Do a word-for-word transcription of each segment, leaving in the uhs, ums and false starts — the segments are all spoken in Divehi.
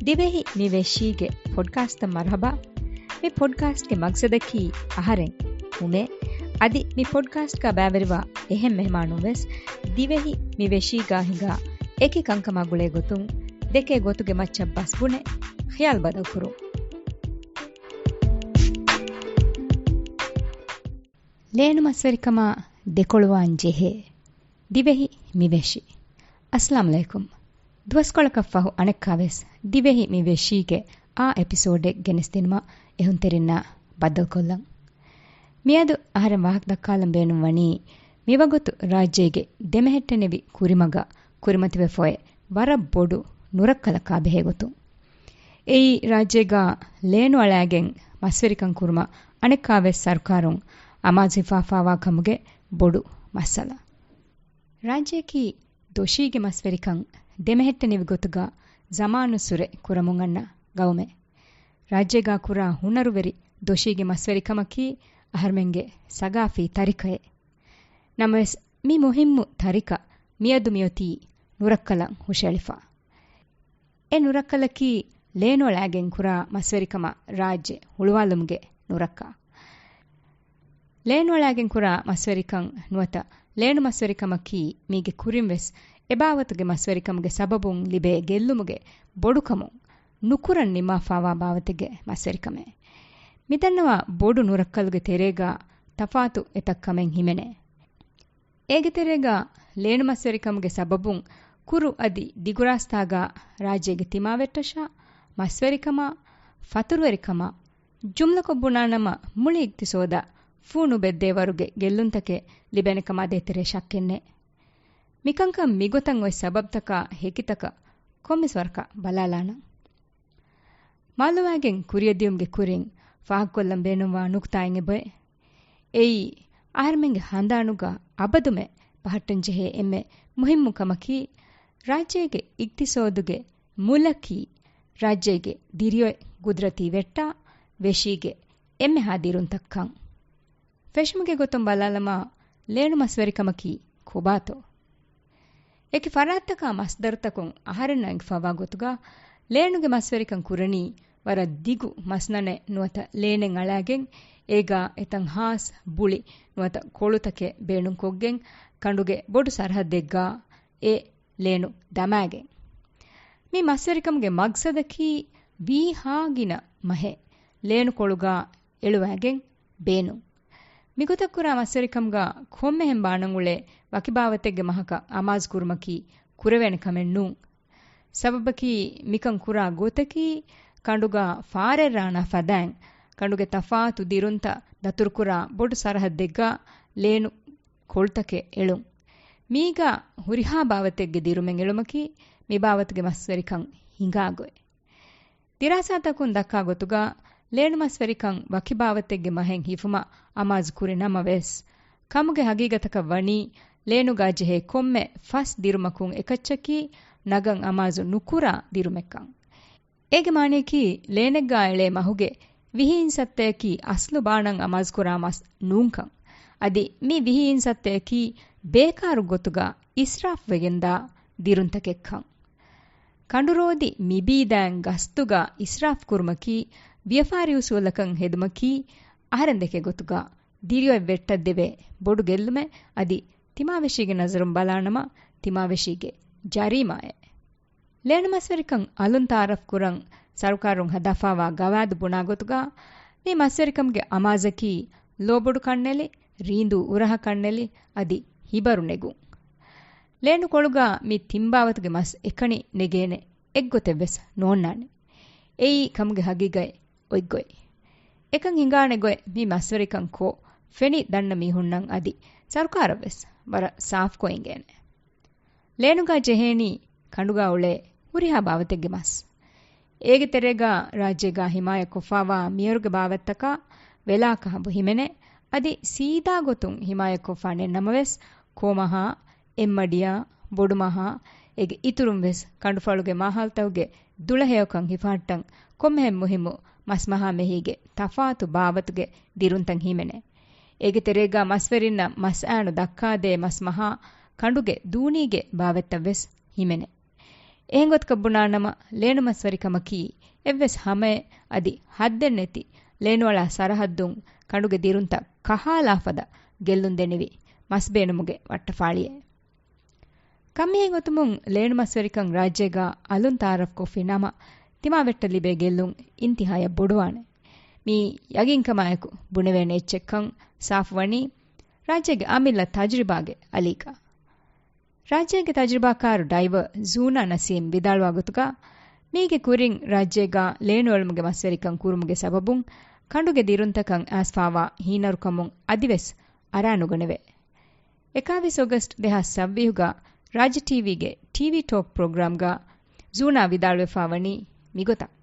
ދިވެހި މި ވެށީގެ ޕޮޑްކާސްޓަށް މަރުޙަބާ. މި ޕޮޑްކާސްޓްގެ މަގްސަދަކީ އަހަރެން ހުމޭ، އަދި މި ޕޮޑްކާސްޓްގަ ބައިވެރިވާ އެހެން މެހެމާނުން ވެސް ދިވެހި މި ވެށީގާ ހިނގާ އެކި ކަންކަމާ ގުޅޭ ގޮތުން ދެކޭ ގޮތުގެ މައްޗަށް ބަސް ބުނެ ޚިޔާލު ބަދަލު ކުރުން. ލޭނު މަސްވެރިކަމާ ދެކޮޅުވާން ޖެހޭ ދިވެހި މި ވެށި. އައްސަލާމު ޢަލައިކުމް. ދުވަސްކޮޅަކަށް ފަހު އަނެއްކާވެސް ދިވެހި މި ވެށީގެ އާ އެޕިސޯޑެއް ގެނެސްދިނުމަށް އެހުންތެރިންނާ ބައްދަލުކޮށްލަން. މިއަދު އަހަރެން ވާހަކަ ދައްކާލަން ބޭނުންވަނީ، މިވަގުތު ރާއްޖޭގެ ދެމެހެއްޓެނިވި ކުރިމަގަށް ކުރިމަތިވެފަ އޮތް ވަރަށް ބޮޑު ނުރައްކަލަކާ ބެހޭގޮތުން. އެއީ ރާއްޖޭގަ ލޭނު އަޅާގެން މަސްވެރިކަން ކުރުމަށް އަނެއްކާވެސް ސަރުކާރުން އަމާޒު ހިފާފާވާ ކަމުގެ ބޮޑު މައްސަލަ. ރާއްޖެއަކީ ދޮށީގެ މަސްވެރިކަން ދެމެހެއްޓެނިވި ގޮތުގަ ޒަމާނުއްސުރެ ކުރަމުން އަންނަ ގައުމެއް. ރާއްޖޭގަ ކުރާ ހުނަރުވެރި ދޮށީގެ މަސްވެރިކަމަކީ އަހަރުމެންގެ ސަގާފީ ތަރިކައެއް. ނަމަވެސް، މި މުހިއްމު ތަރިކަ މިއަދު މިއޮތީ ނުރައްކަލަށް ހުށައެޅިފަ. އެ ނުރައްކަލަކީ ލޭނުއަޅާގެން ކުރާ މަސްވެރިކަމަށް ރާއްޖެ ހުޅުވާލުމުގެ ނުރައްކަ. ލޭނުއަޅާގެން ކުރާ މަސްވެރިކަން ނުވަތަ ލޭނު މަސްވެރިކަމަކީ މީގެ ކުރިން ވެސް އެބާވަތުގެ މަސްވެރިކަމުގެ ސަބަބުން ލިބޭ ގެއްލުމުގެ ބޮޑުކަމުން ނުކުރަން ނިންމާފާވާ ބާވަތެއްގެ މަސްވެރިކަމެއް. މިދަންނަވާ ބޮޑު ނުރައްކަލުގެ ތެރޭގަ ތަފާތު އެތައް ކަމެއް ހިމެނޭ. އޭގެ ތެރޭގަ ލޭނު މަސްވެރިކަމުގެ ސަބަބުން ކުރު އަދި ދިގުރާސްތާގަ ރާއްޖޭގެ ތިމާވެއްޓަށާ، މަސްވެރިކަމާ، ފަތުރުވެރިކަމާ، ޖުމްލަކޮށް ބުނާނަމަ މުޅި އިގްތިސޯދަށް ފޫނު ބެއްދޭ ވަރުގެ ގެއްލުންތަކެއް ލިބޭނެ ކަމާ ދޭތެރޭ ޝައްކެއް ނެތް. މިކަންކަން މިގޮތަށް އޮތް ސަބަބްތަކާ ހެކިތަކަށް ކޮންމެސް ވަރަކަށް ބަލާލާނަން. މައުލޫމާތު ކުރިއަށް ދިޔުމުގެ ކުރިން ފާހަގަކޮށްލަން ބޭނުންވާ ނުކުތާއެއް އެބައޮތް. އެއީ، އަހަރުމެންގެ ހަނދާނުގަ އަބަދުމެ ބަހައްޓަންޖެހޭ އެންމެ މުހިއްމު ކަމަކީ، ރާއްޖޭގެ އިގްތިސޯދުގެ މުލަކީ ރާއްޖޭގެ ދިރިއޮތް ގުދުރަތީ ވެއްޓާ ވެށީގެ އެންމެހާ ދިރުންތައްކަން. ފެށުމުގެ ގޮތުން ބަލާލަމާ، ލޭނު މަސްވެރިކަމަކީ ކޮބާތޯ؟ އެކި ފަރާތްތަކާ މަސްދަރުތަކުން އަހަރެންނަށް އެނގިފައިވާ ގޮތުގަ، ލޭނުގެ މަސްވެރިކަން ކުރަނީ ވަރަށް ދިގު މަސްނަނެއް ނުވަތަ ލޭނެއް އަޅާގެން، އޭގާ އެތަން ހާސް ބުޅި ނުވަތަ ކޮޅުތަކެއް ބޭނުންކޮށްގެން، ކަނޑުގެ ބޮޑު ސަރަހައްދެއްގާ އެ ލޭނު ދަމާގެން. މި މަސްވެރިކަމުގެ މަގްސަދަކީ ވީހާ ގިނަ މަހެއް ލޭނު ކޮޅުގާ އެޅުވާގެން ބޭނުން. މިގޮތަށް ކުރާ މަސްވެރިކަމުގާ ކޮންމެހެން ބާނަން އުޅޭ ވަކި ބާވަތެއްގެ މަހަކަށް އަމާޒު ކުރުމަކީ ކުރެވޭނެ ކަމެއް ނޫން. ސަބަބަކީ މިކަން ކުރާ ގޮތަކީ ކަނޑުގާ ފާރެއް ރާނާ ފަދައިން، ކަނޑުގެ ތަފާތު ދިރުންތައް ދަތުރުކުރާ ބޮޑު ސަރަހައްދެއްގާ ލޭނު ކޮޅުތަކެއް އެޅުން. މީގާ ހުރިހާ ބާވަތެއްގެ ދިރުމެއް އެޅުމަކީ މި ބާވަތުގެ މަސްވެރިކަން ހިނގާ ގޮތް. ދިރާސާތަކުން ދައްކާ ގޮތުގަ، ލޭނު މަސްވެރިކަން ވަކި ބާވަތެއްގެ މަހެއް ހިފުމަށް އަމާޒު ކުރި ނަމަވެސް، ކަމުގެ ހަގީގަތަކަށް ވަނީ، ލޭނުގާ ޖެހޭ ކޮންމެ ފަސް ދިރުމަކުން އެކައްޗަކީ ނަގަން އަމާޒު ނުކުރާ ދިރުމެއްކަން. އޭގެ މާނަޔަކީ، ލޭނެއްގާ އެޅޭ މަހުގެ ވިހި އިންސައްތައަކީ އަސްލު ބާނަން އަމާޒުކުރާ މަސް ނޫންކަން. އަދި މި ވިހި އިންސައްތައަކީ ބޭކާރު ގޮތުގަ އިސްރާފްވެގެންދާ ދިރުންތަކެއްކަން. ކަނޑުރޯދި މިބީދާން ގަސްތުގަ އިސްރާފް ކުރުމަކީ، ވިޔަފާރި އުސޫލަކަށް ހެދުމަކީ، އަހަރެން ދެކޭ ގޮތުގަ ދިރިއޮތް ވެއްޓަށްދެވޭ ބޮޑު ގެއްލުމެއް. އަދި ތިމާވެށީގެ ނަޒަރުން ބަލާނަމަ، ތިމާވެށީގެ ޖަރީމާއެއް. ލޭނު މަސްވެރިކަން އަލުން ތައާރަފް ކުރަން ސަރުކާރުން ހަދާފާވާ ގަވާއިދު ބުނާ ގޮތުގަ، މި މަސްވެރިކަމުގެ އަމާޒަކީ ލޯބޮޑު ކަންނެލި، ރީނދޫ އުރަހަ ކަންނެލި، އަދި ހިބަރު ނެގުން. ލޭނު ކޮޅުގަ މި ތިން ބާވަތުގެ މަސް އެކަނި ނެގޭނެ އެއްގޮތެއް ވެސް ނޯންނާނެ. އެއީ ކަމުގެ ހަގީގަތް އޮތްގޮތް. އެކަން ހިނގާނެ ގޮތް މި މަސްވެރިކަން ކޮށް ފެނި ދަންނަ މީހުންނަށް އަދި ސަރުކާރަށް ވެސް ވަރަށް ސާފުކޮށް އިނގޭނެ. ލޭނުގާ ޖެހޭނީ ކަނޑުގާ އުޅޭ ހުރިހާ ބާވަތެއްގެ މަސް. އޭގެ ތެރޭގާ ރާއްޖޭގާ ހިމާޔަތްކޮށްފާވާ މިޔަރުގެ ބާވަތްތަކާ ވެލާ ކަހަބު ހިމެނޭ. އަދި ސީދާ ގޮތުން ހިމާޔަތްކޮށްފާނެ ނަމަވެސް، ކޯމަހާ، އެއްމަޑިޔާ، ބޮޑުމަހާ، އޭގެ އިތުރުން ވެސް ކަނޑުފަޅުގެ މާހައުލުތަކުގެ ދުޅަހެޔޮކަން ހިފަހައްޓަން ކޮންމެހެން މުހިއްމު މަސްމަހާ މެހީގެ ތަފާތު ބާވަތުގެ ދިރުންތައް ހިމެނޭ. އޭގެ ތެރޭގާ މަސްވެރިންނަށް މަސްއާނު ދައްކާދޭ މަސްމަހާ ކަނޑުގެ ދޫނީގެ ބާވަތްތައް ވެސް ހިމެނޭ. އެހެން ގޮތަކަށް ބުނާނަމަ، ލޭނު މަސްވެރިކަމަކީ އެއްވެސް ހަމައެއް އަދި ހައްދެއް ނެތި ލޭނުއަޅާ ސަރަހައްދުން ކަނޑުގެ ދިރުންތައް ކަހާލާ ފަދަ ގެއްލުން ދެނިވި މަސްބޭނުމުގެ ވައްޓަފާޅިއެއް. ކަންމިހެން އޮތުމުން ލޭނު މަސްވެރިކަން ރާއްޖޭގަ އަލުން ތައާރަފްކޮށްފި ނަމަ، ތިމާވެއްޓަށް ލިބޭ ގެއްލުން އިންތިހާޔަށް ބޮޑުވާނެ. މީ ޔަގީންކަމާއެކު ބުނެވޭނެ އެއްޗެއްކަން ސާފުވަނީ ރާއްޖޭގެ އަމިއްލަ ތަޖްރިބާގެ އަލީގަ. ރާއްޖޭގެ ތަޖްރިބާކާރު ޑައިވަރ ޒޫނާ ނަސީމް ވިދާޅުވާ ގޮތުގަ، މީގެ ކުރިން ރާއްޖޭގަ ލޭނުއެޅުމުގެ މަސްވެރިކަން ކުރުމުގެ ސަބަބުން ކަނޑުގެ ދިރުންތަކަށް އައިސްފާވާ ހީނަރުކަމުން އަދިވެސް އަރާނުގަނެވޭ. އެކާވީސް އޮގަސްޓް ދެހާސް ސައްވީހުގަ ރާއްޖެ ޓީވީގެ ޓީވީ ޓޯކް ޕްރޮގްރާމްގަ ޒޫނާ ވިދާޅުވެފާވަނީ މިގޮތަށް.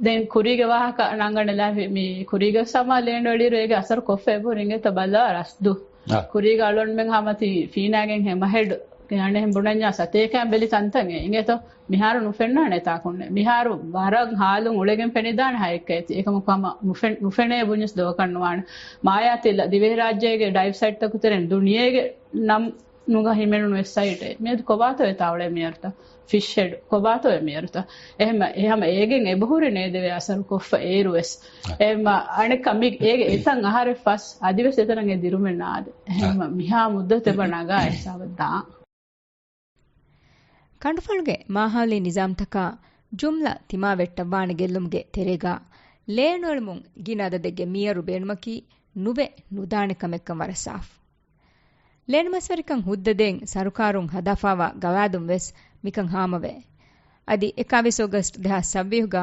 ދެން ކުރީގެ ވާހަކަ ނަންގަނޑެލާފި މި ކުރީގެ ސަމާ ލޭންޑޮޅިރު އޭގެ އަސަރު ކޮށްފަ އެބަހުރި އިނގޭތަ ބަލާ ރަސްދު. އާ. ކުރީގެ އަޅުގަނޑުމެން ހަމަ ތި ފީނާގެން ހެމަހެޑް ގާނެ ހެން ބުނަންޏާ ސަތޭކައިން ބެލި ތަންތަން އެ އިނގޭތޯ. މިހާރު ނުފެންނާނެ ތާކުންނެ. މިހާރު ވަރަށް ހާލުން އުޅެގެން ފެނިދާނެ ހައެއްކަ އެތި. އެކަމަކު ހަމަ ނުފެން-، ނުފެނޭ ބުންޏަސް ދޯކަށް ނުވާނެ. މާޔާތިލް ދިވެހިރާއްޖޭގެ ޑައިވް ސައިޓްތަކު ތެރެއިން ދުނިޔޭގެ ނަމް ނުގަ ހިމެނުނު ވެސް ސައިޓެއް. މިއަދު ކޮބާތޯ އެތާ އުޅޭ މިޔަރުތަ؟ ފިޝް ހެޑް ކޮބާތޯ އެ މިޔަރުތަ؟ އެހެމަ، އެހަމަ އޭގެން އެބަހުރި ނޭދެވޭ އަސަރު ކޮށްފަ އޭރު ވެސް. އެހެމަ އަނެއްކަ މި އޭގެ އެތަން އަހަރެއް ފަސް އަދިވެސް އެތަނަށް އެ ދިރުމެއް ނާދެ. އެހެމަ މިހާ މުއްދަތު އެބަ ނަގާ ހިސާބަށް ދާން. ކަނޑުފަޅުގެ މާހައުލީ ނިޒާމްތަކާ ޖުމްލަ ތިމާވެއްޓަށް ވާނެ ގެއްލުމުގެ ތެރޭގަ ލޭނުއެޅުމުން ގިނަ އަދަދެއްގެ މިޔަރު ބޭނުމަކީ ނުބެ ނުދާނެ ކަމެއްކަން ވަރަށް ސާފު. ލޭނުމަސްވެރިކަން ހުއްދަދޭން ސަރުކާރުން ހަދާފާވާ ގަވާއިދުން ވެސް މިކަން ހާމަވޭ. އަދި އެކާވީސް އޮގަސްޓް ދެހާސް ސައްވީހުގަ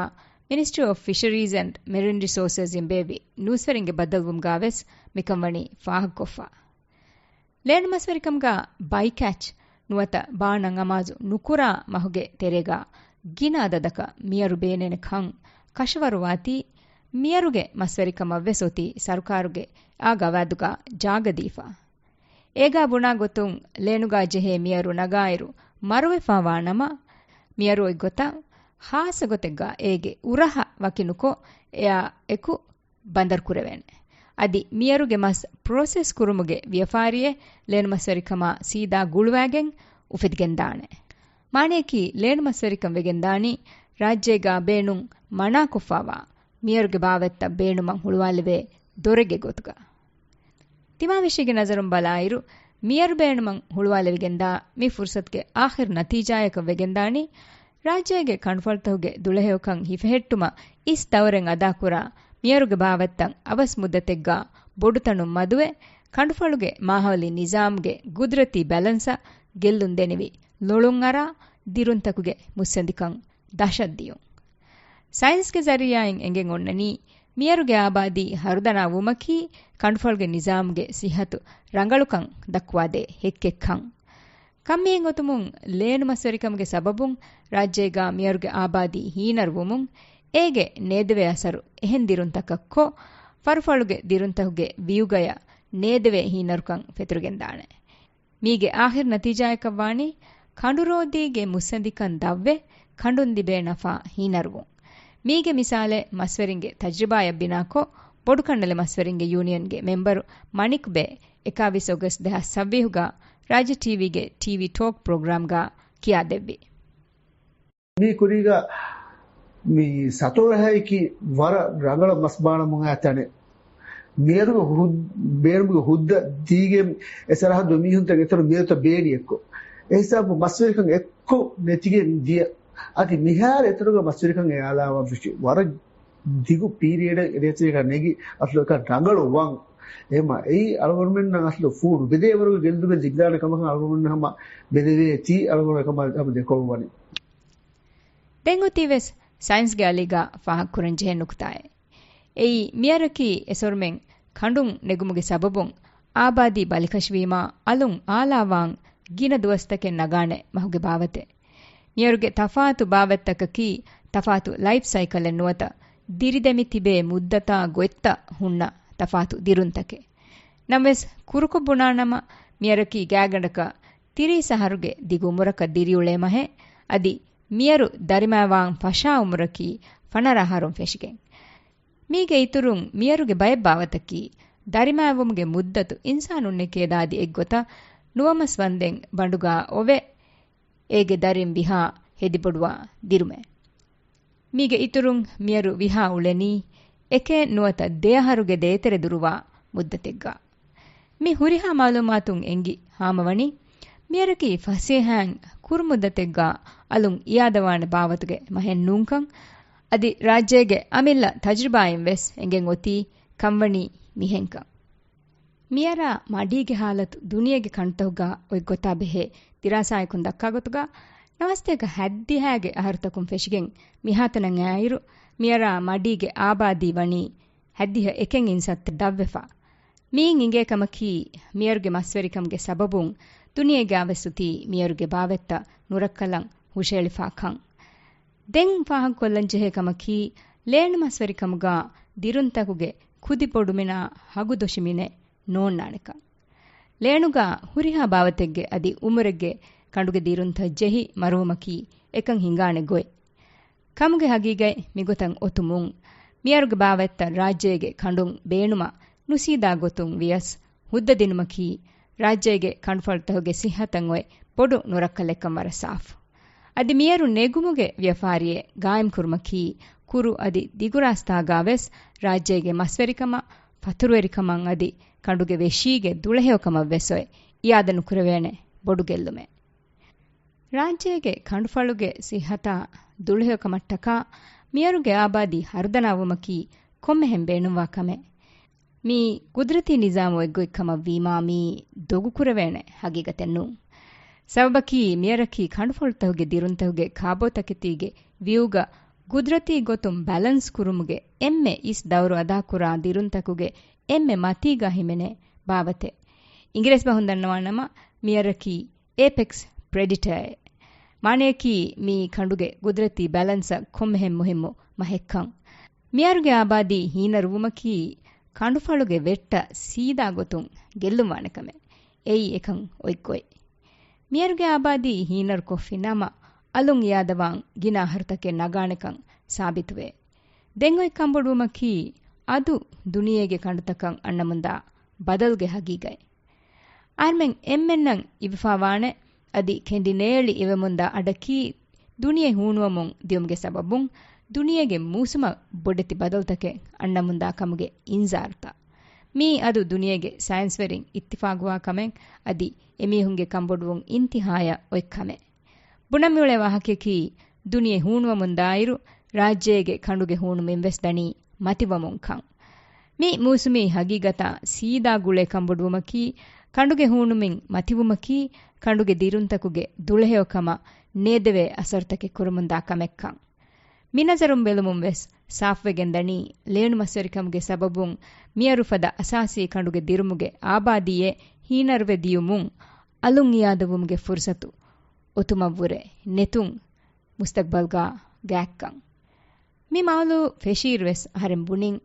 މިނިސްޓްރީ އޮފް ފިޝަރީޒް އެންޑް މެރިން ރިސޯސަސް އިން ބޭއްވި ނޫސްވެރިންގެ ބައްދަލުވުމުގަ ވެސް މިކަން ވަނީ ފާހަގަކޮށްފަ. ލޭނުމަސްވެރިކަމުގަ ބައިކް ކެޗް ނުވަތަ ބާ ނަން އަމާޒު ނުކުރާ މަހުގެ ތެރޭގަ ގިނަ އަދަދަކަށް މިޔަރު ބޭނޭނެ ކަން ކަށަވަރުވާތީ، މިޔަރުގެ މަސްވެރިކަމަށް ވެސް އޮތީ ސަރުކާރުގެ އާ ގަވާއިދުގަ ޖާގަ ދީފަ. އޭގާ ބުނާ ގޮތުން ލޭނުގާ ޖެހޭ މިޔަރު ނަގާއިރު މަރުވެފާވާ ނަމަ، މިޔަރު އޮތްގޮތަށް ހާއްސަ ގޮތެއްގާ އޭގެ އުރަހަ ވަކިނުކޮށް، އެއާ އެކު ބަނދަރު ކުރެވޭނެ. އަދި މިޔަރުގެ މަސް ޕްރޮސެސް ކުރުމުގެ ވިޔަފާރިއެއް ލޭނުމަސްވެރިކަމާ ސީދާ ގުޅުވާގެން އުފެދިގެންދާނެ. މާނަޔަކީ ލޭނުމަސްވެރިކަން ވެގެންދާނީ ރާއްޖޭގާ ބޭނުން މަނާކޮށްފާވާ މިޔަރުގެ ބާވަތްތައް ބޭނުމަށް ހުޅުވާލެވޭ ދޮރެއްގެ ގޮތުގަ. ތިމާވެށީގެ ނަޒަރުން ބަލާއިރު، މިޔަރު ބޭނުމަށް ހުޅުވާލެވިގެންދާ މި ފުރުސަތުގެ އާޚިރު ނަތީޖާޔަކަށް ވެގެންދާނީ، ރާއްޖޭގެ ކަނޑުފަޅުތަކުގެ ދުޅަހެޔޮކަން ހިފެހެއްޓުމަށް އިސް ދައުރެއް އަދާކުރާ މިޔަރުގެ ބާވަތްތައް އަވަސް މުއްދަތެއްގާ ބޮޑުތަނުން މަދުވެ، ކަނޑުފަޅުގެ މާހައުލީ ނިޒާމްގެ ގުދުރަތީ ބެލަންސަށް ގެއްލުން ދެނިވި ލޮޅުން އަރާ، ދިރުންތަކުގެ މުއްސަނދިކަން ދަށަށް ދިޔުން. ސައިންސްގެ ޒަރީއާއިން އެނގެން އޮންނަނީ، މިޔަރުގެ އާބާދީ ހަރުދަނާ ވުމަކީ، ކަނޑުފަޅުގެ ނިޒާމުގެ ސިއްހަތު ރަނގަޅުކަން ދައްކުވާދޭ ހެއްކެއްކަން. ކަންމިހެން އޮތުމުން، ލޭނު މަސްވެރިކަމުގެ ސަބަބުން ރާއްޖޭގާ މިޔަރުގެ އާބާދީ ހީނަރުވުމުން، އޭގެ ނޭދެވޭ އަސަރު އެހެން ދިރުންތަކަށް ކޮށް، ފަރުފަޅުގެ ދިރުންތަކުގެ ވިއުގަޔަށް ނޭދެވޭ ހީނަރުކަން ފެތުރިގެންދާނެ. މީގެ އާޚިރު ނަތީޖާޔަކަށް ވާނީ، ކަނޑުރޯދީގެ މުއްސަނދިކަން ދަށްވެ، ކަނޑުން ލިބޭ ނަފާ ހީނަރުވުން. މީގެ މިސާލެއް މަސްވެރިންގެ ތަޖްރިބާޔަށް ބިނާކޮށް، ބޮޑުކަނޑަލެއް މަސްވެރިންގެ ޔޫނިއަންގެ މެމްބަރު މަނިކް ބޭ އެކާވީސް އޮގަސްޓް ދެހާސް ސައްވީހުގަ ރާއްޖެ ޓީވީގެ ޓީވީ ޓޯކް ޕްރޮގްރާމްގަ ކިޔާދެއްވި. މި ކުރީގަ މި ސަތޯރަހައިކި ވަރަށް ރަނގަޅަށް މަސް ބާނަމުން އައި ތަނެއް. މިޔަރުގެ ހުއް-، ބޭނުމުގެ ހުއްދަ ދީގެން އެ ސަރަހައްދު މީހުންތައް އެތަނު މިޔަރުތައް ބޭނި އެއްކޮށް. އެ ހިސާބު މަސްވެރިކަން އެއްކޮށް ނެތިގެން ދިޔަ. އަދި މިހާރު އެތަނުގަ މަސްވެރިކަން އެ އާލާވާ ވެށި ވަރަށް ދިގު ޕީރިއަޑެއް ރޭތިރަކަށް ނެގި އަސްލު އެކަން ރަނގަޅު ވަން. އެހެމަ އެއީ އަޅުގަނޑުމެންނަށް އަސްލު ފޫ ނުބެދޭ ވަރުގެ ގެއްލުމެއް ލިބިދާނެ ކަމަކަށް އަޅުގަނޑުމެން ހަމަ ބެލެވޭތީ އަޅުގަނޑު ކަމަށް ހަމަ ދެކޮޅު ވަނީ. ދެން އޮތީ ވެސް ސައިންސްގެ އަލީގަ ފާހަގަކުރަން ޖެހޭ ނުކުތާއެއް. އެއީ މިޔަރަކީ އެސޮރުމެން ކަނޑުން ނެގުމުގެ ސަބަބުން އާބާދީ ބަލިކަށިވީމާ އަލުން އާލާވާން ގިނަ ދުވަސްތަކެއް ނަގާނެ މަހުގެ ބާވަތެއް. މިޔަރުގެ ތަފާތު ބާވަތްތަކަކީ ތަފާތު ލައިފް ސައިކަލެއް ނުވަތަ ދިރިދެމި ތިބޭ މުއްދަތާ ގޮތްތައް ހުންނަ ތަފާތު ދިރުންތަކެއް. ނަމަވެސް ކުރުކޮށް ބުނާނަމަ، މިޔަރަކީ ގާތްގަނޑަކަށް ތިރީސް އަހަރުގެ ދިގު އުމުރަކަށް ދިރިއުޅޭ މަހެއް. އަދި މިޔަރު ދަރިމައިވާން ފަށާ އުމުރަކީ ފަނަރަ އަހަރުން ފެށިގެން. މީގެ އިތުރުން މިޔަރުގެ ބައެއް ބާވަތަކީ، ދަރިމައިވުމުގެ މުއްދަތު އިންސާނުންނެކޭ ދާދި އެއްގޮތަށް ނުވަމަސް ވަންދެން ބަނޑުގާ އޮވެ، އޭގެ ދަރިން ވިހާ ހެދިބޮޑުވާ ދިރުމެއް. މީގެ އިތުރުން މިޔަރު ވިހާ އުޅެނީ އެކެއް ނުވަތަ ދެއަހަރުގެ ދޭތެރެ ދުރުވާ މުއްދަތެއްގަ. މި ހުރިހާ މައުލޫމާތުން އެނގި ހާމަވަނީ، މިޔަރަކީ ފަސޭހައިން ކުރު މުއްދަތެއްގަ އަލުން އިއާދަވާނެ ބާވަތުގެ މަހެއް ނޫންކަން، އަދި ރާއްޖޭގެ އަމިއްލަ ތަޖުރިބާއިން ވެސް އެނގެން އޮތީ ކަންވަނީ މިހެންކަން. މިޔަރާ މަޑީގެ ހާލަތު ދުނިޔޭގެ ކަނޑުތަކުގަ އޮތް ގޮތާ ބެހޭ ދިރާސާއަކުން ދައްކާ ގޮތުގަ، ނަވަސަތޭކަ ހަތްދިހައިގެ އަހަރުތަކުން ފެށިގެން މިހާތަނަށް އައިއިރު، މިޔަރާ މަޑީގެ އާބާދީ ވަނީ ހަތްދިހަ އެކެއް އިންސައްތަ ދަށްވެފަ. މިއިން އިނގޭ ކަމަކީ، މިޔަރުގެ މަސްވެރިކަމުގެ ސަބަބުން ދުނިޔޭގާވެސް އޮތީ މިޔަރުގެ ބާވަތްތައް ނުރައްކަލަން ހުށައެޅިފާ ކަން. ދެން ފާހަގަކޮށްލަންޖެހޭ ކަމަކީ، ލޭނު މަސްވެރިކަމުގަ ދިރުންތަކުގެ ކުދި ބޮޑުމިނާ ހަގުދޮށި މިނެއް ނޯންނާނެކަން. ލޭނުގަ ހުރިހާ ބާވަތެއްގެ އަދި އުމުރެއްގެ ކަނޑުގެ ދިރުންތައް ޖެހި މަރުވުމަކީ އެކަން ހިނގާނެ ގޮތް. ކަމުގެ ހަގީގަތް މިގޮތަށް އޮތުމުން، މިޔަރުގެ ބާވަތްތައް ރާއްޖޭގެ ކަނޑުން ބޭނުމަށް ނުސީދާ ގޮތުން ވިޔަސް ހުއްދަ ދިނުމަކީ، ރާއްޖޭގެ ކަނޑުފަޅުތަކުގެ ސިއްހަތަށް އޮތް ބޮޑު ނުރައްކަލެއްކަން ވަރަށް ސާފު. އަދި މިޔަރު ނެގުމުގެ ވިޔަފާރިއެއް ގާއިމްކުރުމަކީ، ކުރު އަދި ދިގުރާސްތާގާވެސް ރާއްޖޭގެ މަސްވެރިކަމަށް، ފަތުރުވެރިކަމަށް އަދި ކަނޑުގެ ވެށީގެ ދުޅަހެޔޮކަމަށްވެސް އޮތް އިއާދަ ނުކުރެވޭނެ ބޮޑު ގެއްލުމެއް. ރާއްޖޭގެ ކަނޑުފަޅުގެ ސިއްހަތާ ދުޅަހެޔޮކަމަށްޓަކާ މިޔަރުގެ އާބާދީ ހަރުދަނާވުމަކީ ކޮންމެހެން ބޭނުންވާ ކަމެއް. މީ ގުދްރަތީ ނިޒާމު އޮތްގޮތްކަމަށްވީމާ މީ ދޮގުކުރެވޭނެ ހަގީގަތެއް ނޫން. ސަބަބަކީ މިޔަރަކީ ކަނޑުފަޅުތަކުގެ ދިރުންތަކުގެ ކާބޯތަކެތީގެ ވިއުގަ ގުދްރަތީ ގޮތުން ބެލެންސް ކުރުމުގެ އެންމެ އިސް ދައުރު އަދާކުރާ ދިރުންތަކުގެ އެންމެ މަތީގަ ހިމެނޭ ބާވަތެއް. އިނގިރޭސި ބަހުން ދަންނަވާނަމަ، މިޔަރަކީ އޭޕެކްސް ޕްރެޑިޓަރއޭ. މާނަޔަކީ މީ ކަނޑުގެ ގުދްރަތީ ބެލެންސަށް ކޮންމެހެން މުހިއްމު މަހެއްކަން. މިޔަރުގެ އާބާދީ ހީނަރުވުމަކީ ކަނޑުފަޅުގެ ވެއްޓަށް ސީދާ ގޮތުން ގެއްލުންވާނެ ކަމެއް. އެއީ އެކަން އޮތްގޮތް. މިޔަރުގެ އާބާދީ ހީނަރުކޮށްފި ނަމަ، އަލުން އިއާދަވާން ގިނަ އަހަރުތަކެއް ނަގާނެކަން ސާބިތުވޭ. ދެން އޮތް ކަންބޮޑުވުމަކީ، އަދު ދުނިޔޭގެ ކަނޑުތަކަށް އަންނަމުންދާ ބަދަލުގެ ހަގީގަތް. އަހަރުމެން އެންމެންނަށް އިވިފާވާނެ، އަދި ކެނޑިނޭޅި އިވެމުންދާ އަޑަކީ، ދުނިޔެ ހޫނުވަމުން ދިޔުމުގެ ސަބަބުން، ދުނިޔޭގެ މޫސުމަށް ބޮޑެތި ބަދަލުތަކެއް އަންނަމުންދާ ކަމުގެ އިންޒާރުތައް. މީ އަދު ދުނިޔޭގެ ސައިންސްވެރިން އިއްތިފާގުވާ ކަމެއް، އަދި އެމީހުންގެ ކަންބޮޑުވުން އިންތިހާޔަށް އޮތް ކަމެއް. ބުނަން މިއުޅޭ ވާހަކަޔަކީ، ދުނިޔެ ހޫނުވަމުންދާއިރު، ރާއްޖޭގެ ކަނޑުގެ ހޫނުމިން ވެސް ދަނީ މަތިވަމުން ކަން. މި މޫސުމީ ހަގީގަތާ ސީދާ ގުޅޭ ކަންބޮޑުވުމަކީ، ކަނޑުގެ ހޫނުމިން މަތިވުމަކީ، ކަނޑުގެ ދިރުންތަކުގެ ދުޅަހެޔޮކަމަށް ނޭދެވޭ އަސަރުތަކެއް ކުރަމުންދާ ކަމެއްކަން. މި ނަޒަރުން ބެލުމުން ވެސް ސާފުވެގެން ދަނީ، ލޭނު މަސްވެރިކަމުގެ ސަބަބުން މިޔަރު ފަދަ އަސާސީ ކަނޑުގެ ދިރުމުގެ އާބާދީއެއް ހީނަރުވެ ދިޔުމުން، އަލުން އިއާދަވުމުގެ ފުރުސަތު އޮތުމަށްވުރެ ނެތުން، މުސްތަގްބަލްގަ ގާތްކަން. މި މައުލޫ ފެށީއިރުވެސް އަހަރެން ބުނިން،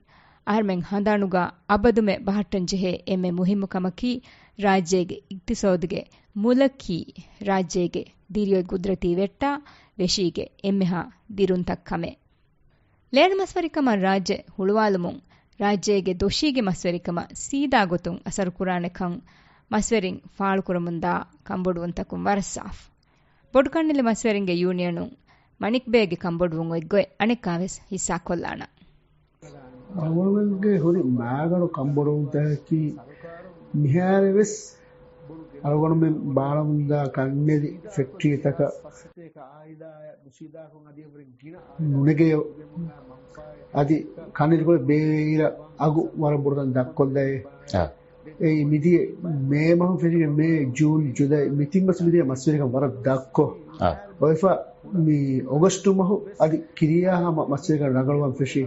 އަހަރުމެން ހަނދާނުގަ އަބަދުމެ ބަހައްޓަންޖެހޭ އެންމެ މުހިއްމު ކަމަކީ، ރާއްޖޭގެ އިގްތިސޯދުގެ މުލަކީ، ރާއްޖޭގެ ދިރިއޮތް ގުދްރަތީ ވެއްޓާ، ވެށީގެ އެންމެހާ ދިރުންތައް ކަމެއް. ލޭނު މަސްވެރިކަމަށް ރާއްޖެ ހުޅުވާލުމުން، ރާއްޖޭގެ ދޮށީގެ މަސްވެރިކަމަށް ސީދާ ގޮތުން އަސަރުކުރާނެ ކަން މަސްވެރިން ފާޅުކުރަމުންދާ ކަންބޮޑުވުންތަކުން ވަރަށް ސާފު. ބޮޑުކަންނެލި މަސްވެރިންގެ ޔޫނިއަނުން މަނިކްބޭގެ ކަންބޮޑުވުން އޮތްގޮތް އަނެއްކާވެސް ހިއްސާކޮށްލާނަން. އަޅުގަނޑުމެންގެ ހުރި މާގަނޑު ކަންބޮޑުވުންތަކަކީ މިހާރުވެސް އަޅުގަނޑުމެން ބާނަމުންދާ ކަންނެލި ފެކްޓްރީތަކަށް ނުނެގޭ އަދި ކަންނެލިކޮޅެއް ބޭއްވޭއިރަށް އަގު ވަރަށް ބޮޑުތަން ދަށްކޮށްލައޭ. އާ. އެއީ މިދިޔަ މޭ މަހު ފެށިގެން މޭ، ޖޫން، ޖުލައި މި ތިން މަސް މިދިޔަ މަސްވެރިކަން ވަރަށް ދަށްކޮށް. އާ. އޮތްފަ މި އޮގަސްޓު މަހު އަދި ކިރިޔާ ހަމަ މަސްވެރިކަން ރަނގަޅުވަން ފެށި.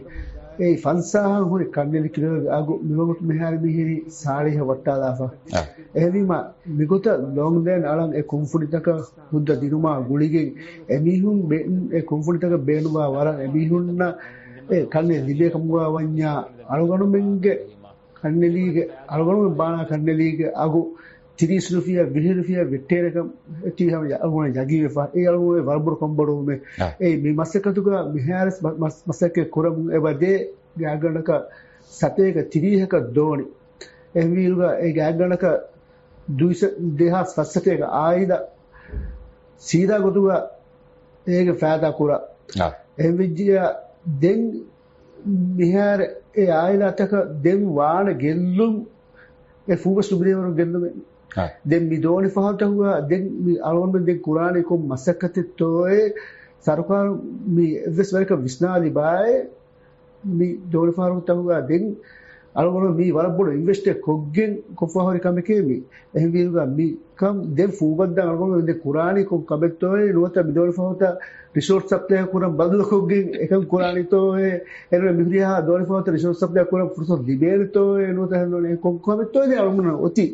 އެއީ ފަންސާހަށް ހުރި ކަންނެލި ކިލޯގެ އަގު މިވަގުތު މިހާރު މިހިރީ ސާޅީހަށް ވައްޓާލާފަ. އާ. އެހެންވީމަ މިގޮތަށް ލޯންގް ލޭން އަޅަން އެ ކުންފުނިތަކަށް ހުއްދަ ދިނުމާ ގުޅިގެން އެމީހުން ބޭ-، އެ ކުންފުނިތަކަށް ބޭނުންވާ ވަރަށް އެމީހުންނަށް އެ ކަންނެ ލިބޭ ކަމުގަ ވަންޏާ އަޅުގަނޑުމެންގެ ކަންނެލީގެ، އަޅުގަނޑުމެން ބާނާ ކަންނެލީގެ އަގު ތިރީސް ރުފިޔާ، ވިހި ރުފިޔާ ވެއްޓޭނެކަން އެތީ ހަމަ އަޅުގަނޑު ޔަގީންވެފަ. އެ އަޅުގަނޑު ވަރަށް ބޮޑު ކަންބޮޑުވުމެއް. އާ. އެ މި މަސައްކަތުގަ މިހާރުވެސް މަ-، މަސް-، މަސައްކަތް ކުރަމުން އެބަ ދޭ ގާތްގަނޑަކަށް ސަތޭކަ ތިރީހަކަށް ދޯނި. އެހެންވީއިރުގަ އެ ގާތްގަނޑަކަށް ދުއިސަ-، ދެހާސް ފަސްސަތޭކަ އާއިލާ ސީދާ ގޮތުގަ އޭގެ ފައިދާ ކުރާ. އާ. އެހެންވެއްޖިއްޔާ ދެން މިހާރު އެ އާއިލާތަކަށް ދެން ވާނެ ގެއްލުން އެ ފޫބަސް ނުބިނޭވަރު ގެއްލުމެއް. އާ. ދެން މި ދޯނި ފަހަތަކުގަ ދެން މި އަޅުގަނޑުމެން ދެން ކުރާނީ ކޮން މަސައްކަތެއްތޯއޭ؟ ސަރުކާރު މި އެއްވެސް ވަރަކަށް ވިސްނާލިބާއޭ؟ މި ދޯނިފަހަރުތަކުގަ ދެން އަޅުގަނޑު މީ ވަރަށް ބޮޑު އިންވެސްޓެއް ކޮށްގެން ކޮށްފަހުރި ކަމެކޭ މީ. އެހެންވީމަ މި ކަން ދެން ފޫބައްދާ އަޅުގަނޑު ދެން ކުރާނީ ކޮން ކަމެއްތޯއޭ؟ ނުވަތަ މި ދޯނިފަހަތައް ރިސޯޓް ސަޕްލައި ކުރަން ބަންދު ކޮށްގެން އެކަން ކުރާނީތޯއޭ؟ އެންމެ މިހުރިހާ ދޯނިފަހަތައް ރިސޯޓް ސަޕްލައި ކުރަން ފުރުސަތު ލިބޭނެތޯއޭ؟ ނުވަތަ ހެންނޫނީ ކޮން ކަމެއްތޯއޭ ދެން އަޅުގަނޑު އޮތީ؟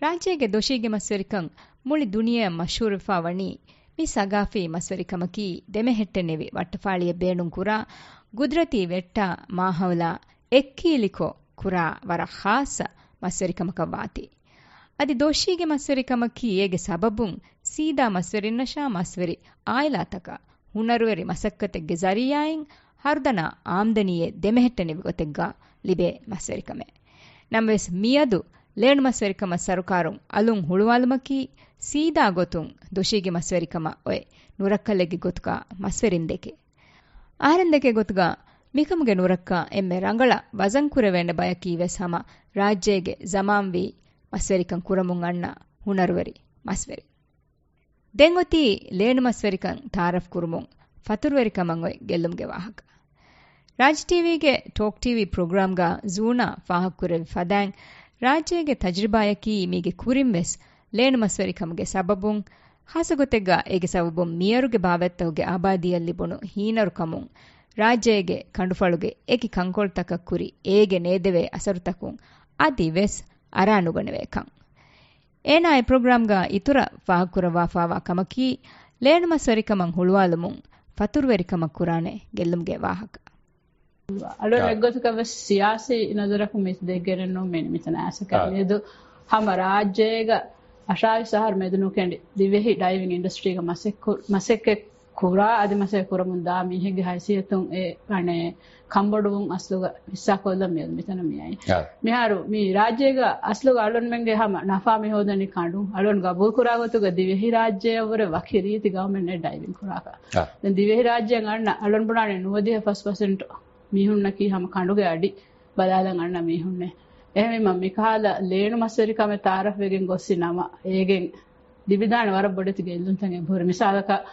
ރާއްޖޭގެ ދޮށީގެ މަސްވެރިކަން މުޅި ދުނިޔެއަށް މަޝްހޫރުވެފާ ވަނީ މި ސަގާފީ މަސްވެރިކަމަކީ ދެމެހެއްޓެނިވި ވައްޓަފާޅިއެއް ބޭނުންކުރާ، ގުދުރަތީ ވެއްޓާ މާހައުލާ އެއްކީލިކޮށް ކުރާ ވަރަށް ޚާއްޞަ މަސްވެރިކަމަކަށް ވާތީ. އަދި ދޮށީގެ މަސްވެރިކަމަކީ އޭގެ ސަބަބުން ސީދާ މަސްވެރިންނަށާ މަސްވެރި އާއިލާތަކަށް ހުނަރުވެރި މަސައްކަތެއްގެ ޒަރީޢާއިން ހަރުދަނާ އާމްދަނީއެއް ދެމެހެއްޓެނިވި ގޮތެއްގަ ލިބޭ މަސްވެރިކަމެއް. ނަމަވެސް މިއަދު ލޭނު މަސްވެރިކަމަށް ސަރުކާރުން އަލުން ހުޅުވާލުމަކީ ސީދާ ގޮތުން ދޮށީގެ މަސްވެރިކަމަށް އޮތް ނުރައްކަލެއްގެ ގޮތުގަ މަސްވެރިން ދެކޭ. އަހަރެން ދެކޭ ގޮތުގަ މިކަމުގެ ނުރައްކަ އެންމެ ރަނގަޅަށް ވަޒަން ކުރެވޭނެ ބަޔަކީ ވެސް ހަމަ ރާއްޖޭގެ ޒަމާންވީ މަސްވެރިކަން ކުރަމުން އަންނަ ހުނަރުވެރި މަސްވެރިން. ދެން އޮތީ ލޭނު މަސްވެރިކަން ތައާރަފް ކުރުމުން ފަތުރުވެރިކަމަށް އޮތް ގެއްލުމުގެ ވާހަކަ. ރާޖް ޓީވީގެ ޓޯކް ޓީވީ ޕްރޮގްރާމްގަ ޒޫނާ ފާހަގަކުރެއްވި ފަދައިން، ރާއްޖޭގެ ތަޖްރިބާޔަކީ މީގެ ކުރިން ވެސް ލޭނު މަސްވެރިކަމުގެ ސަބަބުން، ޚާއްޞަގޮތެއްގަ އޭގެ ސަބަބުން މިޔަރުގެ ބާވަތްތަކުގެ އާބާދީއަށް ލިބުނު ހީނަރުކަމުން، ރާއްޖޭގެ ކަނޑުފަޅުގެ އެކި ކަންކޮޅުތަކަށް ކުރި އޭގެ ނޭދެވޭ އަސަރުތަކުން އަދިވެސް އަރާނުގަނެވޭކަން. އޭނާ އެ ޕްރޮގްރާމްގަ އިތުރަށް ފާހަގަކުރައްވާފާވާ ކަމަކީ، ލޭނު މަސްވެރިކަމަށް ހުޅުވާލުމުން ފަތުރުވެރިކަމަށް ކުރާނެ ގެއްލުމުގެ ވާހަކަ. އަޅުން އެއްގޮތަކަށް ވެސް ސިޔާސީ ނަޒަރަކުން މި ދެއްގެނެއް ނޫން މި ނިމިތަނަ އައިސަކަށް އާ. މިއަދު ހަމަ ރާއްޖޭގަ އަށާވީސް އަހަރު މެދު ނުކެނޑި ދިވެހި ޑައިވިން އިންޑަސްޓްރީގަ މަސައްކު-، މަސައްކަތް ކުރާ އަދި މަސައްކަތް ކުރަމުން ދާ މީހެއްގެ ހައިސިއްޔަތުން އެ އަނެއް ކަންބޮޑުވުން އަސްލުގަ ހިއްސާކޮށްލަން މިއަދު މިތަނަށް މިއައީ. އާ. މިހާރު މި ރާއްޖޭގަ އަސްލުގަ އަޅުންމެންގެ ހަމަ ނަފާ މި ހޯދަނީ ކަނޑުން. އަޅުން ގަބޫލުކުރާ ގޮތުގަ ދިވެހިރާއްޖެއަށްވުރެ ވަކި ރީތި ގައުމެއް ނެތް ޑައިވިން ކުރާކަށް. އާ. ދެން ދިވެހިރާއްޖެއަށް އަންނަ އަޅުން ބުނާނެ ނުވަދިހަ ފަސް ޕަސެންޓް މީހުންނަކީ ހަމަ ކަނޑުގެ އަޑި ބަލާލަން އަންނަ މީހުންނޭ. އެހެންވީމަ މިކަހަލަ ލޭނު މަސްވެރިކަމެއް ތައާރަފްވެގެން ގޮއްސި ނަމަ، އޭގެން ލިބިދާނެ ވަރަށް ބޮޑެތި ގެއްލުންތައް އެބަހުރި. މިސާލަކަށް،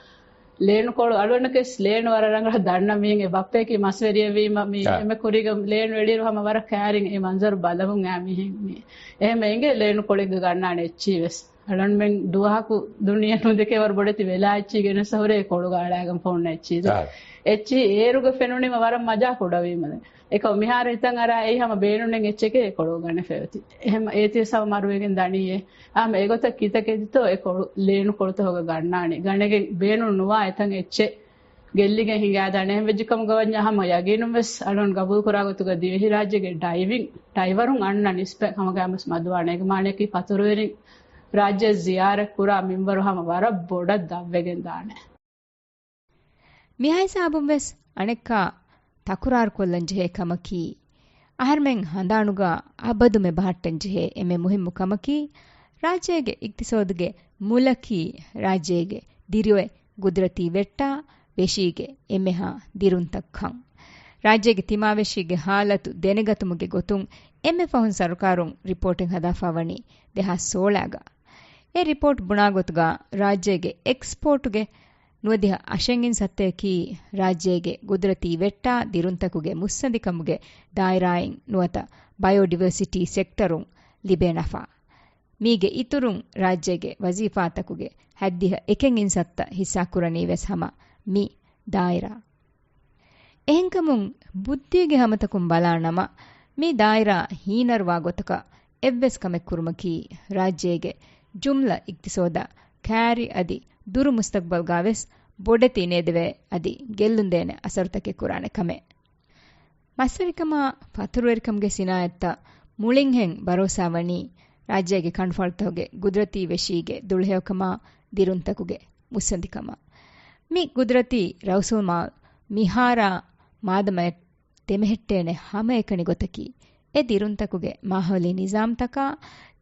ލޭނުކޮޅު އަޅުގަނޑަކަސް ލޭނު ވަރަށް ރަނގަޅަށް ދަންނަ މީހެއް. އެ ބައްޕަޔަކީ މަސްވެރިއެއް ވީމަ، މި އާ. އެންމެ ކުރީގަ ލޭނު އެޅިއިރު ހަމަ ވަރަށް ކައިރިން އެ މަންޒަރު ބަލަމުން އާ މީހެއް މީ. އެހެން އެނގޭ ލޭނު ކޮޅެއްގަ ގަންނާނެ އެއްޗީވެސް. އަޅަންމެން ދުވަހަކު ދުނިޔެ ނުދެކޭ ވަރަށް ބޮޑެތި ވެލާ އެއްޗީ ގެނެސް ހުރޭ ކޮޅުގަ އަޅާގެން ފޮންނަ އެއްޗީ. އާ. އެއްޗީ އޭރުގަ ފެނުނީމަ ވަރަށް މަޖާ ކުޑަވީމަ. އެކަމަ މިހާރު ހިތަށް އަރާ އެއީ ހަމަ ބޭނުން އެއްޗެކޭ ކޮޅު ގަނެފައޮތީ. އެހެން އޭތިވެސް ހަމަ މަރުވެގެން ދަނީއޭ. އާ، އެގޮތަށް ކިތަކެތިތޯ އެ ކޮޅު ލޭނު ކޮޅުތަކުގަ ގަންނާނީ. ގަނެގެން ބޭނުން ނުވާ އެތަން އެއްޗެއް ގެއްލިގެން ހިނގާދާނެ. އެހެން ވެއްޖެ ކަމުގަ ވަންޏާ ހަމަ ޔަގީނުން ވެސް އަޅުން ގަބޫލު ކުރާ ގޮތުގަ ދިވެހިރާއްޖޭގެ ޑައިވިން، ޑައިވަރުން އަންނަ ނިސްބަތް ހަމަގައިމުވެސް މަދުވާނެ. އޭގެ މާނަޔަކީ ފަތުރުވެރިން ރާއްޖެ ޒިޔާރަތް ކުރާ މިންވަރު ހަމަ ވަރަށް ބޮޑަށް ދަށްވެގެން ދާނެ. މިހާ ހިސާބުން ވެސް އަނެއްކާ ތަކުރާރުކޮށްލަން ޖެހޭ ކަމަކީ، އަހަރުމެން ހަނދާނުގަ އަބަދުމެ ބަހައްޓަން ޖެހޭ އެންމެ މުހިއްމު ކަމަކީ، ރާއްޖޭގެ އިގްތިސޯދުގެ މުލަކީ ރާއްޖޭގެ ދިރިއޮތް ގުދުރަތީ ވެއްޓާ ވެށީގެ އެންމެހާ ދިރުންތައް ކަން. ރާއްޖޭގެ ތިމާވެށީގެ ހާލަތު ދެނެގަތުމުގެ ގޮތުން އެންމެ ފަހުން ސަރުކާރުން ރިޕޯޓެއް ހަދާފާވަނީ ދެހާސް ސޯޅައިގަ. އެ ރިޕޯޓް ބުނާ ގޮތުގަ ރާއްޖޭގެ އެކްސްޕޯޓުގެ ނުވަދިހަ އަށެއް އިން ސައްތައަކީ ރާއްޖޭގެ ގުދުރަތީ ވެއްޓާ ދިރުންތަކުގެ މުއްސަނދިކަމުގެ ދާއިރާއިން ނުވަތަ ބަޔޯޑިވަރސިޓީ ސެކްޓަރުން ލިބޭ ނަފާ. މީގެ އިތުރުން ރާއްޖޭގެ ވަޒީފާތަކުގެ ހަތްދިހަ އެކެއް އިން ސައްތަ ހިއްސާކުރަނީ ވެސް ހަމަ މި ދާއިރާ. އެހެންކަމުން ބުއްދީގެ ހަމަތަކުން ބަލާ ނަމަ، މި ދާއިރާ ހީނަރުވާ ގޮތަކަށް އެއްވެސް ކަމެއް ކުރުމަކީ، ރާއްޖޭގެ ޖުމްލަ އިގްތިސޯދަށް ކައިރި އަދި ދުރު މުސްތަގްބަލްގަ ވެސް ބޮޑެތި ނޭދެވޭ އަދި ގެއްލުންދޭނެ އަސަރުތަކެއް ކުރާނެ ކަމެއް. މަސްވެރިކަމާ ފަތުރުވެރިކަމުގެ ސިނާއަތްތައް މުޅިންހެން ބަރޯސާވަނީ، ރާއްޖޭގެ ކަނޑުފަޅުތަކުގެ ގުދުރަތީ ވެށީގެ ދުޅަހެޔޮކަމާ ދިރުންތަކުގެ މުއްސަނދިކަމަށް. މި ގުދުރަތީ ރައުސުލްމާލް މިހާރާ މާދަމަޔަށް ދެމެހެއްޓޭނެ ހަމައެކަނި ގޮތަކީ، އެ ދިރުންތަކުގެ މާހައުލީ ނިޒާމްތަކާ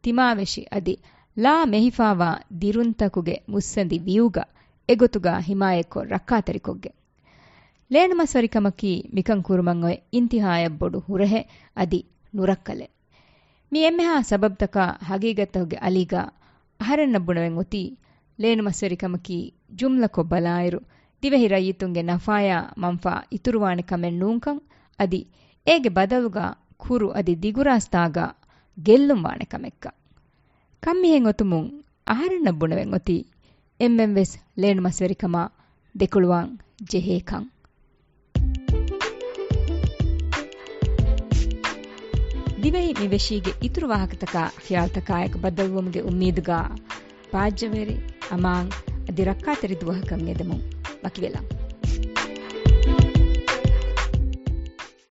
ތިމާވެށި އަދި ލާ މެހިފާވާ ދިރުންތަކުގެ މުއްސަނދި ވިއުގަ އެގޮތުގަ ހިމާޔަތްކޮށް ރައްކާތެރިކޮށްގެން. ލޭނުމަސްވެރިކަމަކީ މިކަން ކުރުމަށް އޮތް އިންތިހާޔަށް ބޮޑު ހުރަހެއް އަދި ނުރައްކަލެއް. މި އެންމެހާ ސަބަބުތަކާ ހަގީގަތްތަކުގެ އަލީގަ އަހަރެންނަށް ބުނެވެން އޮތީ، ލޭނުމަސްވެރިކަމަކީ ޖުމްލަކޮށް ބަލާއިރު، ދިވެހި ރައްޔިތުންގެ ނަފާޔާ މަންފާ އިތުރުވާނެ ކަމެއް ނޫންކަން އަދި އޭގެ ބަދަލުގަ ކުރު އަދި ދިގުރާސްތާގަ ގެއްލުން ވާނެ ކަމެއްކަން. ކަންމިހެން އޮތުމުން އަހަރެންނަށް ބުނެވެން އޮތީ، އެންމެން ވެސް ލޭނުމަސްވެރިކަމާ ދެކޮޅުވާން ޖެހޭކަން. ދިވެހި މިވެށީގެ އިތުރު ވާހަކަތަކާ ޚިޔާލުތަކާއެކު ބައްދަލުވުމުގެ އުއްމީދުގަ، ބާއްޖަވެރި، އަމާން އަދި ރައްކާތެރި ދުވަހަކަށް އެދެމުން ވަކިވެލަން.